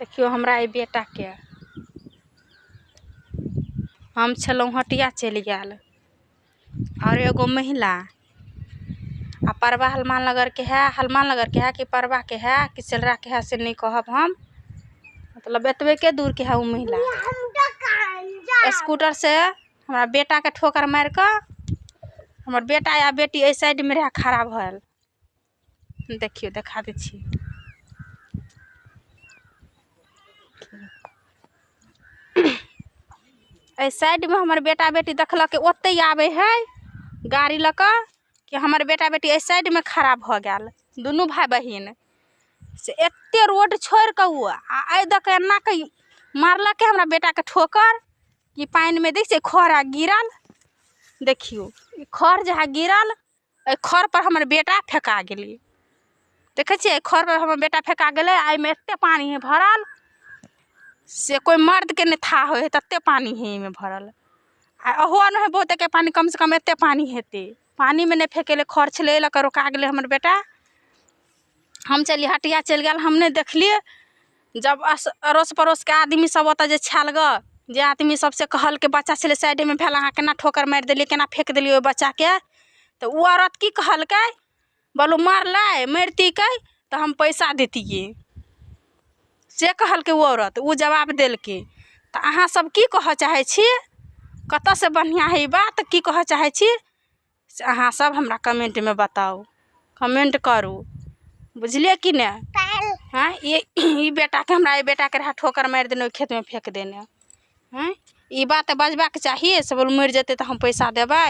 देखियौ हमरा एहि बेटाके हम छलहुँ हटिया चलि गेल आओर एगो महिला आ परबा हनुमान नगरके है हनुमान नगरके है कि परबाके है कि सेलराके है से नहि कहब हम। मतलब एतबेके दूरके है ओ महिला। स्कूटर से हमरा बेटाके ठोकर मारि कऽ हमर बेटा या बेटी एहि साइडमे रहए खड़ा भेल। देखियौ देखा दै छी। एहि साइडमे हमर बेटा बेटी देखलक ओतहि आबै है गाड़ी लऽ कऽ कि हमर बेटा बेटी एहि साइडमे खड़ा भऽ गेल दुनू भाय बहिन। से एते रोड छोड़ि कऽ ओ आ एहि दऽ कऽ एना कऽ मारलकै हमरा बेटाके ठोकर कि पानिमे देख छियै खर आ गिरल। देखियौ ई खर जे है गिरल एहि खर पर हमर बेटा फेका गेलै। देखै छियै खर पर हमर बेटा फेका गेलै आ एहिमे एते पानि है भरल से कोइ मर्दके नहि थाह होइ है तते पानि है एहिमे भरल। आ ओहो नहि है बहुतेके पानि, कमसँ कम एते पानि हेतै। पानिमे नहि फेकेलै, खर छलै एहि लऽ कऽ रोका गेलै हमर बेटा। हम चलि हटिया चलि गेल, हम नहि देखलियै। जब अड़ोस पड़ोसके आदमी सब ओतऽ जे छल गऽ, जे आदमी सबसे कहलकै बच्चा छलै साइडेमे भेल, अहाँ केना ठोकर मारि देलियै, केना फेक देलियै ओहि बच्चाके? तऽ ओ औरत की कहलकै, बोलू मरलै मरितिकै तऽ हम पैसा दैतियै, से कहलकै ओ औरत। ओ जवाब देलकै। तऽ अहाँ सब की कहऽ चाहै छी, कतऽसँ बढ़िआँ हइ ई बात, की कहऽ चाहै छी से अहाँ सब हमरा कमेंटमे बताउ, कमेंट करू, बुझलियै कि नहि? हँ, ई बेटाके हमरा एहि बेटाके रहए ठोकर मारि देने, ओहि खेतमे फेक देने। हँ, ई बात बजबाक चाही से बोलू मरि जेतै तऽ हम पैसा देबै।